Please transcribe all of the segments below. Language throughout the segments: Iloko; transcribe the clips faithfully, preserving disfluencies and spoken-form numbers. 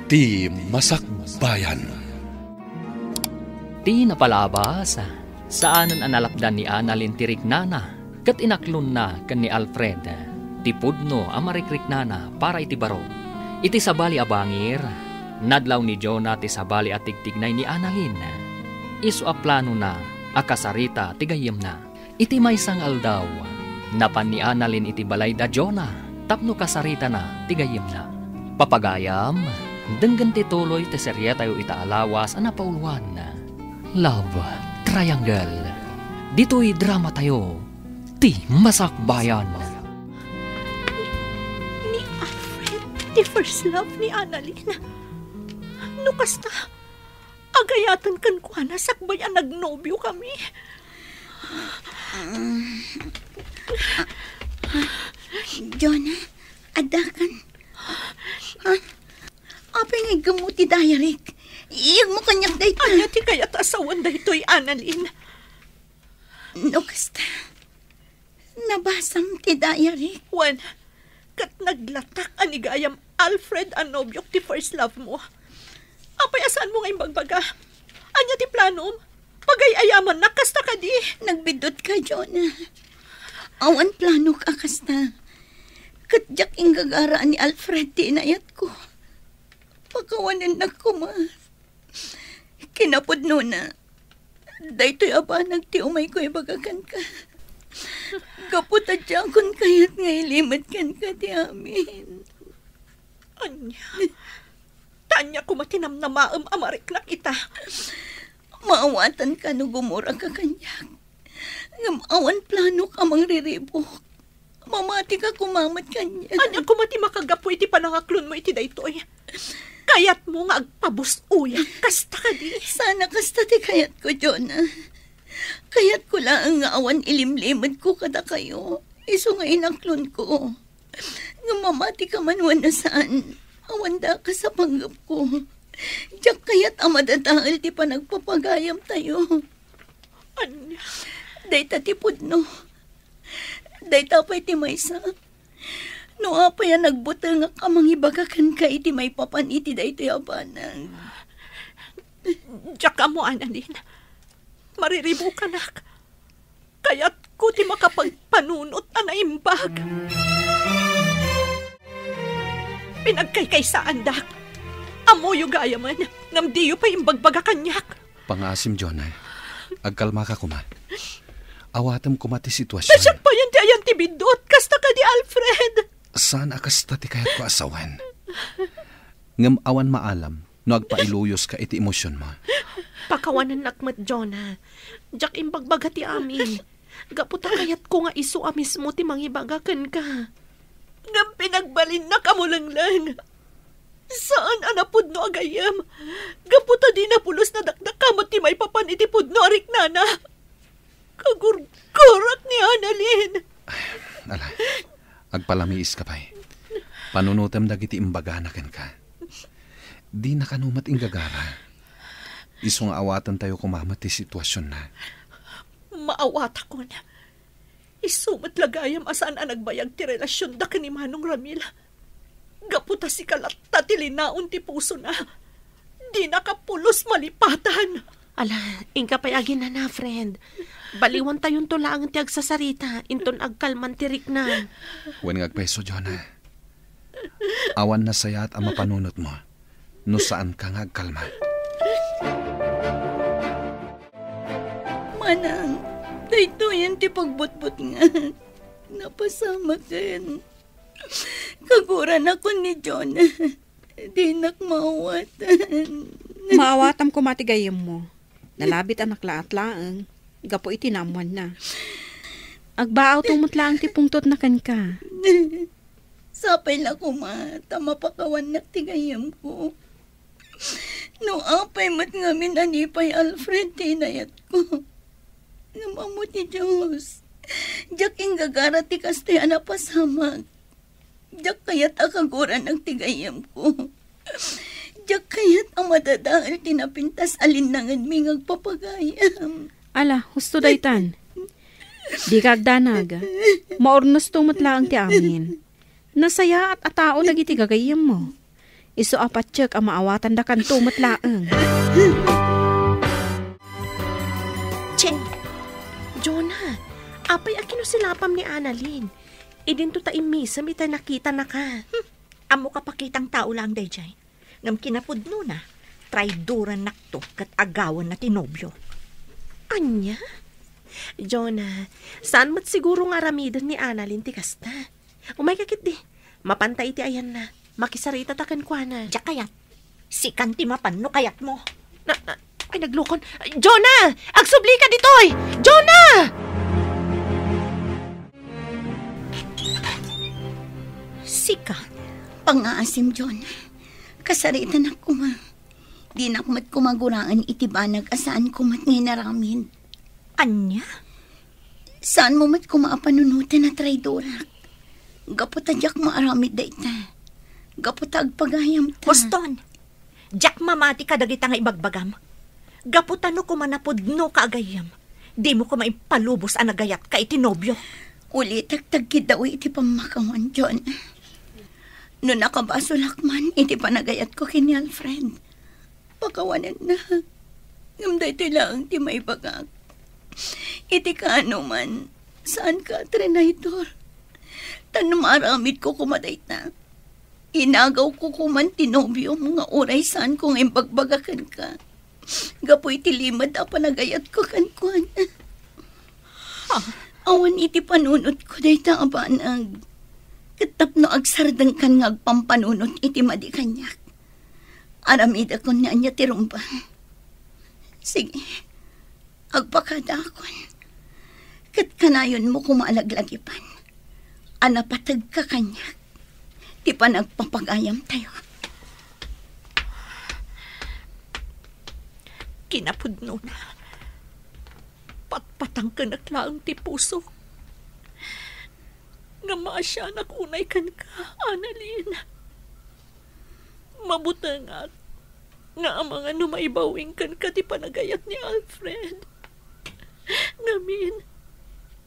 Ti Masakbayan. Ti napalabas, saanen a nalapdan ni Annalyn ti riknana, ket inaklonna ken ni Alfred ti pudno a marikriknana para iti baro. Iti sabali a bangir, nadlaw ni Jonah ti sabali a tigtignay ni Annalyn. Isu a planona a kasarita ti gayyemna. Iti maysa nga aldaw, napan ni Annalyn iti balay da Jonah tapno kasaritana ti gayyemna. Papagayam, denggen ti tuloy ti serietayo ita a lawas a napauloan, Love Triangle. Ditoy dramatayo, Ti Masakbayan. Ni Alfred, ti first love ni Annalyn. No kasta, agayaten kenkuana sakbay a nagnobiokami. Jonah, addakan. Ha? Apay nga iggemmo ti diaryk? Iyegmo kaniak dayta. Ania ti kayat a sawen daytoy, Annalyn? No kasta, nabasam ti diaryk. Wen, ket naglatak a ni gayam Alfred a nobiok ti first love mo. Apay a saanmo nga imbagbaga? Ania ti planom? Pagay-ayamannak kasta kadi? Nagbiddutka, Jonah. Awan planok a kasta. Ket diak inggagara a ni Alfred ti inayatko. Pakawanennak koma. Kinapudnona, daytoy a banag ti umayko ibaga kenka. Gapu ta diakon kayat nga ilimed kenka ti amin. Ania? Ta ania koma ti namnamaem a mariknak ita? Maawatanka no gumuraka kaniak. Ngem awan planok a mangriribuk. Mamatika koma met kaniak. Ania koma ti makagapu iti panangaklonmo iti daytoy? Kayatmo nga agpabus-oyak kasta kadi? Saan a kasta ti kayatko, Jonah. Kayatko laeng nga awan ilimlimedko kadakayo, isu nga inaklonko. Ngem mamatika man wenno saan, awan dakes a panggepko. Diak kayat a madadael ti panagpapagayamtayo. Ania? Dayta ti pudno. Dayta pay ti maysa. No apay a nagbutengak a mangibaga kenka iti maipapan iti daytoy a banag. Diak ammo, Annalyn. Mariribukanak. Kayatko ti makapagpanunot a naimbag. Pinagkaykaysaandak. Ammoyo gayamen, ngem diyo pay imbagbaga kaniak. Pangaasim, Jonah. Agkalmaka koma. Awatem koma ti sitwasion. Ta siak payen ti ayan ti biddut, kasta kadi, Alfred. Saan a kasta ti kayatko a sawen. Ngem awan maalam no agpailuyoska iti emosionmo. Pakawanennak met, Jonah. Diak imbagbaga ti amin. Gapu ta kayatko nga isu a mismo ti mangibaga kenka. Ngem pinagbalinnak a mulengleng. Saan a napudno a gayyem. Gapu ta dina pulos nadakdakama ti maipapan iti pudno a riknana. Kagurgurak ni Annalyn. Ala, agpalamiiska pay. Panunotem dagiti imbagana kenka. Dina kano met inggagara. Isu nga awatentayo koma met ti situasionna. Maawatakon. Isu met la gayam a saan a nagbayag ti relasionda ken ni Manong Ramil. Gapu ta sika latta ti linaon ti pusona. Dinaka pulos malipatan. Ala, inka pay aginana, friend. Baliwantayonto laeng ti agsasarita inton agkalman ti riknam. Wen nga agpayso, Jonah. Awan nasayaat a mapanunotmo no saanka nga agkalma. Manang, daytoyen ti pagbutbutngan. Napasamaken. Kaguranakon ni Jonah. Dinak maawatan. Maawatam koma ti gayyemmo. Nalabitanak laat laeng gapu iti naammoanna. Agbaawto met laeng ti pungtotna kenka. Sapay la koma ta mapakawannak ti gayyemko. No apay met ngamin a ni pay Alfred ti inayatko. Ngem ammo ti Dios, diak inggagara ti kastoy a napasamak. Diak kayat a kaguranak ti gayyemko. Diak kayat a madadael ti napintas a linnangenmi nga agpapagayam. Ala, husto daytan. Dika agdanag. Maurnosto met laeng ti amin. Nasayaat a tao dagiti gagayyemmo. Isu a patiek a maawatandakanto met laeng. Che! Jonah, apay a kinusilapam ni Annalyn? Idinto ta immisem iti nakitanaka. Hmm, ammok a pakitang tao laeng daydiay. Ngem kinapudnona, traidorannakto ket agawanna ti nobiok. Ania? Jonah, saan met siguro nga aramiden ni Annalyn ti kasta? Umayka ketdi. Mapanta iti ayanna. Makisaritata kenkuana. Diak kayat. Sikan ti mapan no kayatmo. Na, na, ay, naglukon. Jonah! Agsublika ditoy! Jonah! Sika? Pangngaasim, Jonah. Kasaritanak koma. Dinak met koma guraen iti banag a saanko met nga inaramid. Ania? Saanmo met koma a panunoten a traidorak. Gapu ta diak maaramid dayta. Gapu ta agpagayamta. Boston! Diak mamati kadagita nga ibagbagam. Gapu ta no koma napudnoka a gayyem, dimo koma impalubos a nagayatka iti nobio. Ulitek ta agkiddawi iti pammakawan, John. No nakabasolak man iti panagayatko ken ni Alfred, pakawanennak. Ngem daytoy laeng ti maibagak. Iti kaano man, saanka a trinaydor. Ta no maaramidko koma dayta, inagawko koman ti nobiom nga uray saanko nga imbagbaga kenka gapu iti limed a panagayatko kenkuana. Awan iti panunotko dayta a banag, ket tapno agsardengkan nga agpampanunot iti madi kaniak. Aramidakon ni ania ti rumbeng. Sige, agpakadaakon. Ket kanayonmo koma a laglagipan a napategka kaniak ti panagpapagayamtayo. Kinapudnona, patpatangkenak laeng ti pusok nga maasianak unay kenka, Annalyn. Mabutengak nga amangan no maibawing kenka ti panagayat ni Alfred. Ngamin,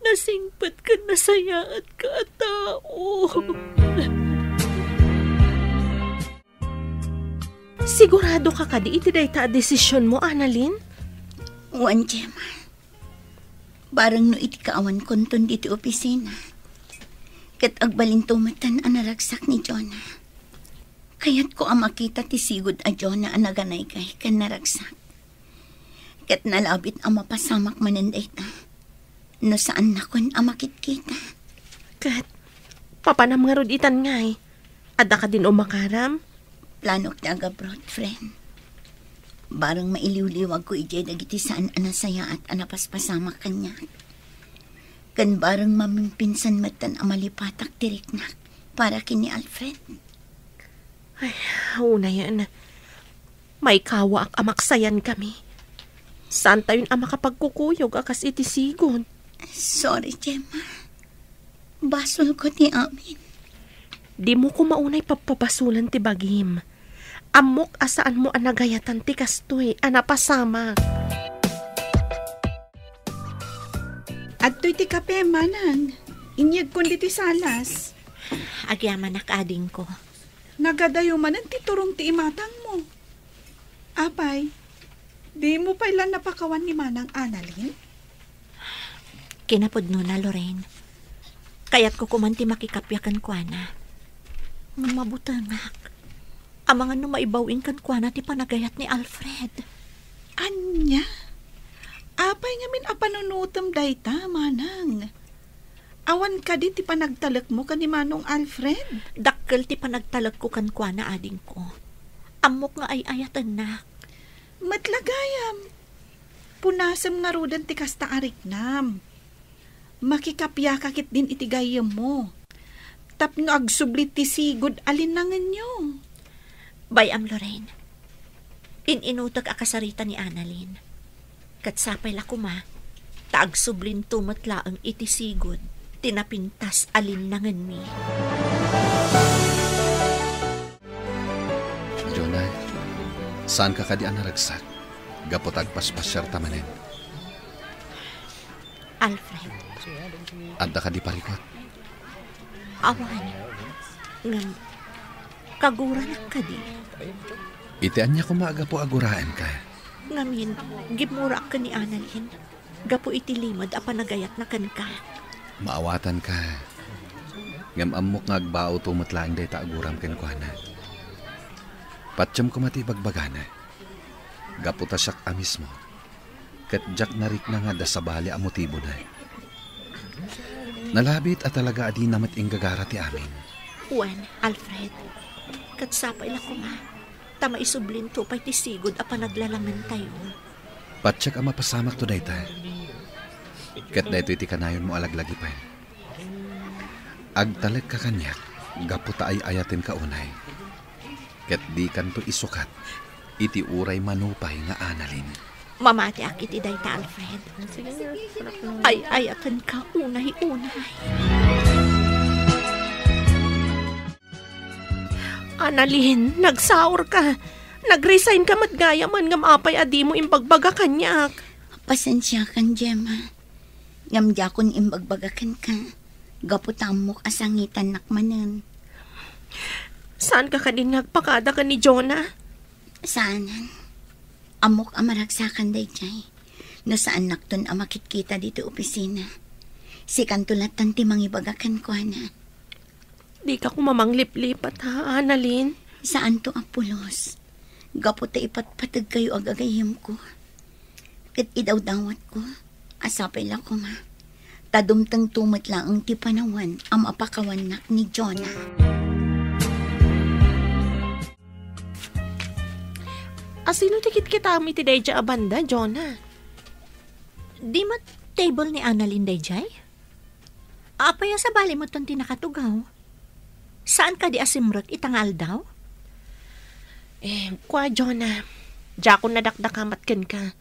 nasingpet ken nasayaatka a tao. Siguradoka kadi iti dayta a desisionmo, Annalyn? Wen, Gemma. Bareng no iti kaawankonton ditoy opisina, ket agbalinto metten a naragsak ni Jonah. Kayatko a makita ti sigud a Jonah a naganaygay ken naragsak. Ket nalabit a mapasamak manen dayta no saannakon a makitkita. Ket papanam ngarud itan ngay? Adda kadin umakaram? Planok ti agabroad, friend. Bareng mailiwliwagko idiay dagiti saan a nasayaat a napaspasamak kaniak. Ken bareng mamimpinsan metten a malipatak ti riknak para ken ni Alfred. Ay, unayen. Maikawaak a maksayankami. Saantayon a makapagkukuyog a kas iti sigud. Sorry, Gemma. Basolko ti amin. Dimo koma unay pappabasolen ti bagim. Ammok a saanmo a nagayatan ti kastoy a napasamak. Adtoy ti kape, manang. Inyegkon ditoy salas. Agyamanak, adingko. Nagadayo manen ti turong ti imatangmo. Apay, dimo pay la napakawan ni Manang Annalyn? Kinapudnona, Lorraine. Kayatko koman ti makikappia kenkuana. Ngem mabutengak. Amangan no maibaw-in kenkuana ti panagayat ni Alfred. Ania? Apay ngamin a panunotem dayta, manang? Awan kadi ti panagtalekmo ken ni Manong Alfred? Dakkel ti panagtalekko kenkuana, adingko. Ammok nga ay-ayatennak. Met la gayam. Punasem ngaruden ti kasta a riknam. Makikapiaka ketdin iti gayyemmo tapno agsubli ti sigud a linnangenyo. Bay-am, Lorraine. In-inutek a kasarita ni Annalyn. Ket sapay la koma, ta agsublinto met laeng iti sigud ti napintas a linnangenmi. Jonah, saanka kadi a naragsak gapu ta agpaspasiarta manen? Alfred. Adda kadi parikut? Awan. Ngem, Kaguranak kadi? Iti ania koma a gapu a guraenka? Ngamin, gimmurak ken ni Annalyn gapu iti limed a panagayatna kenka. Maawatanka. Ngem ammok nga agbaawto met laeng dayta a guram kenkuana. Patiem koma ti ibagbagana. Gapu ta siak a mismo, ket diak narikna nga adda sabali a motibona. Nalabit a talaga a dina met inggagara ti amin. Wen, Alfred, ket sapay la koma ta maisublinto pay ti sigud a panaglalamentayo. Patiek a mapasamakto dayta. Ket daytoy ti kanayonmo a laglagipen. Agtalekka kaniak gapu ta ay-ayatenka unay. Ket dikanto isukat iti uray mano pay nga Annalyn. Mamatiak iti dayta, Alfred. Ay-ayatenka unay-unay. Annalyn, nagsaorka. Nag-resignka met gayamen ngem apay a dimo imbagbaga kaniak? Pasensiakan, Gemma. Ngem diakon imbagbaga kenka, gapu ta ammok a sangitannak manen. Saanka kadin nga agpakada ken ni Jonah? Saanen. Ammok a maragsakan daydiay. No saannakton a makitkita ditoy opisina, sikanto lattan ti mangibaga kenkuana. Dika koma mangliplipat, ha, Annalyn? Saanto a pulos. Gapu ta ipatpategkayo a gagayyemko. Ket idawdawatko a sapay la koma ta dumtengto met laeng ti panawen a mapakawannak ni Jonah. A sino ti kitkitam iti daydiay a banda, Jonah? Di met table ni Annalyn daydiay? Apay a sabali metten ti nakatugaw? Saan kadi a simrek ita nga aldaw? Eh, kua, Jonah, diakon nadakdakamat kenka,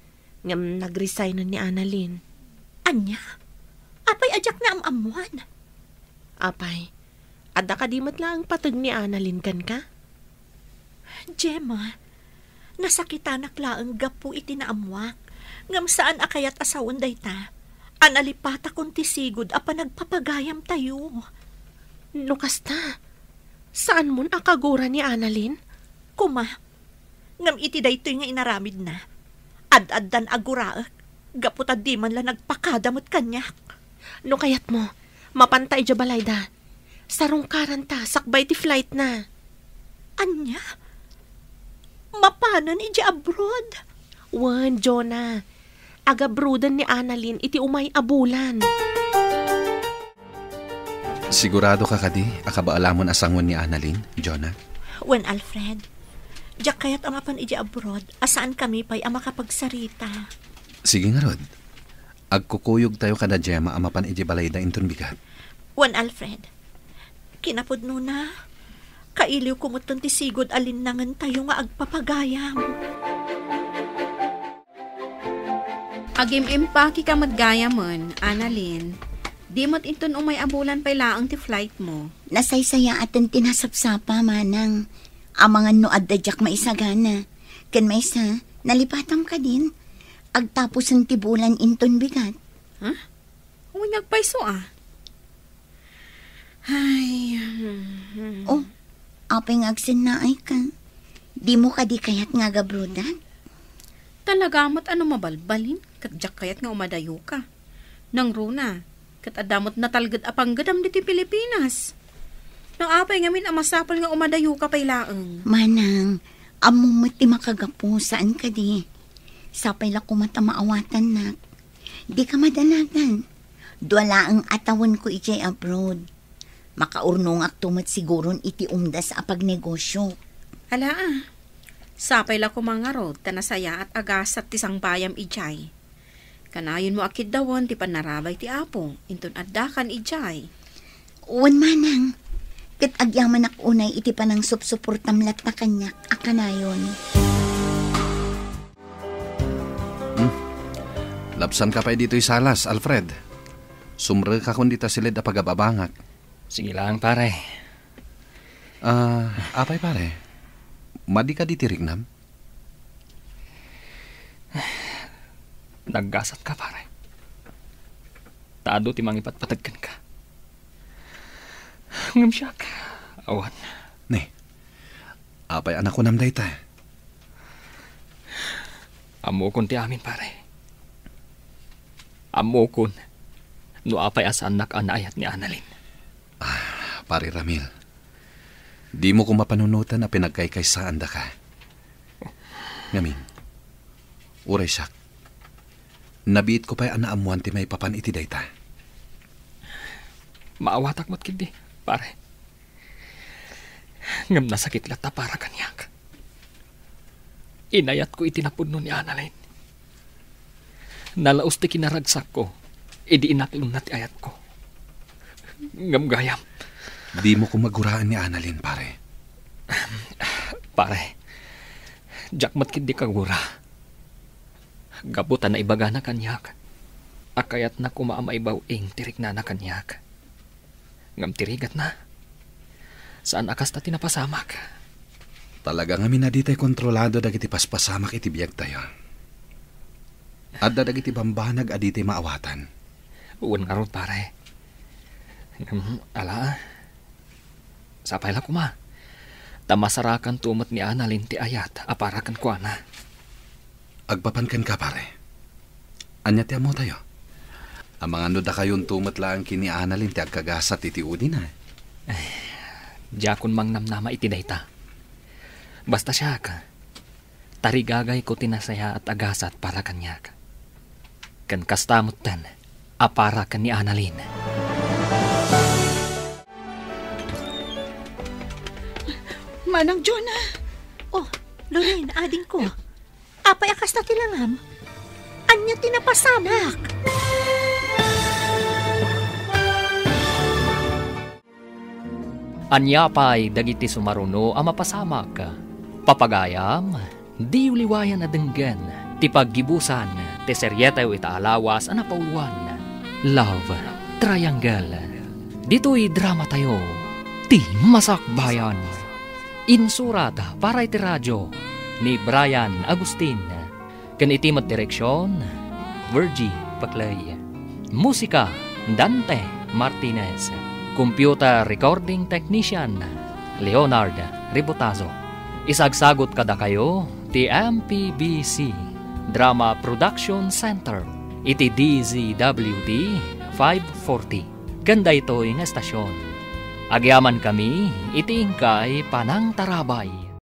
ngem nagresignen ni Annalyn. Ania? Apay a diak naam-ammoan? Apay, adda kadi met laeng pateg ni Annalyn kenka? Gemma, nasakitanak laeng gapu iti naammoak, ngem saan a kayat a sawen dayta a nalipatakon ti sigud a panagpapagayamtayo. No kasta, saanmon a kagura ni Annalyn? Koma, ngem iti daytoy nga inaramidna, ad-addan a guraek gapu ta di man la nagpakada met kaniak. No kayatmo, mapanta idiay balayda. Sarungkaranta sakbay ti flightna. Ania? Mapanen idiay abroad? Wen, Jonah. Agabroaden ni Annalyn iti umay a bulan. Siguradoka kadi a kabaalamon a sangoen ni Annalyn, Jonah? Wen, Alfred. Diak kayat a mapan idiay abroad a saankami pay a makapagsarita. Sige ngarud. Agkukuyogtayo kada Gemma a mapan idiay balayda inton bigat. Wen, Alfred. Kinapudnona, kailiwko metten ti sigud a linnangentayo nga agpapagayam. Agim-impakeka met gayamen, Annalyn. Di met inton umay a bulan pay laeng ti flightmo. Nasaysayaaten ti nasapsapa, manang. Amangan no adda diak maisagana. Ken maysa, nalipatam kadin. Agtapusen ti bulan inton bigat. Ha? Wen, agpayso a. Ay, hmm. Oh, apay nga agsennaayka? Dimo kadi kayat nga agabroadan? Talaga met a no mabalbalin, ket diak kayat nga umadayoka. Nangruna, ket adda met natalged a panggedam ditoy Pilipinas. No apay ngamin a masapul nga umadayoka pay laeng? Manang, ammom met ti makagapu, saan kadi? Sapay la koma ta maawatannak. Dika madanagan. Dua laeng a tawenko idiay abroad. Makaurnongakto met siguron iti umdas a pagnegosio. Ala a. Sapay la koma ngarud ta nasayaat a gasat ti sangbayam idiay. Kanayonmo a kiddawen ti pannarabay ti Apo inton addakan idiay. Wen manang, ket agyamanak unay iti panangsupsuportam latta kaniak a kanayon. Hmm. Lapsanka pay ditoy salas, Alfred. Sumrekakon dita siled a pagababangak. Sige lang, pare. Ah, apay, pare? Madika diti riknam? Naggasatka, pare. Ta adu ti mangipatpateg kenka. Ngem siak, awan. Ne, Apay a nakunam dayta? Ammokon ti amin, pare. Ammokon no apay a saannak a naayat ni Annalyn. Ah, Pare Ramil, dimo koma panunoten a pinagkaykaysaandaka. Ngamin, uray siak, nabiitko pay a naammoan ti maipapan iti dayta. Maawatak met ketdi, pare. Ngem nasakit latta para kaniak. Inayatko iti napudno ni Annalyn. Nalaus ti kinaragsakko idi inaklonna ti ayatko. Ngem gayam. Dimo koma guraan ni Annalyn, pare. Pare, diak met ketdi kagura. Gapu ta naibagana kaniak a kayatna koma a maibaw-ing ti riknana kaniak. Ngem ti rigatna, saan a kasta ti napasamak. Talaga ngamin a ditay kontrolado dagiti paspasamak iti biagtayo. Adda dagiti bambanag a ditay maawatan. Wen ngarud, pare. Ngem, ala, sapay la koma. Ta masarakanto met ni Annalyn ti ayat a para kenkuana. Agpapan kenka, pare. Ania ti ammotayo? Amangan no dakayonto met laeng ken ni Annalyn ti agkagasat iti udina. Ay, diakon mangnamnama iti dayta. Basta siak, tarigagayko ti nasayaat a gasat para kaniak. Ken kasta metten a para ken ni Annalyn. Manang Jonah! Oh, Lorraine, adingko. Apay a kasta ti langam? Ania ti napasamak? Ania pay dagiti sumaruno a mapasamak? Papagayam, diyo liwayan a denggen ti paggibusan ti serietayo ita a lawas a napauluan, Love Triangle. Ditoy dramatayo, Ti Masakbayan. Insurat para iti radio ni Brian Agustin. Ken iti met direksion, Virgie Paclay. Musika, Dante Martinez. Computer recording technician, Leonard Ribotazo. Isagsagut kadakayo ti M P B C Drama Production Center iti D Z W T five forty. Ken daytoy nga estasyon, agyamankami iti inkay panangtarabay.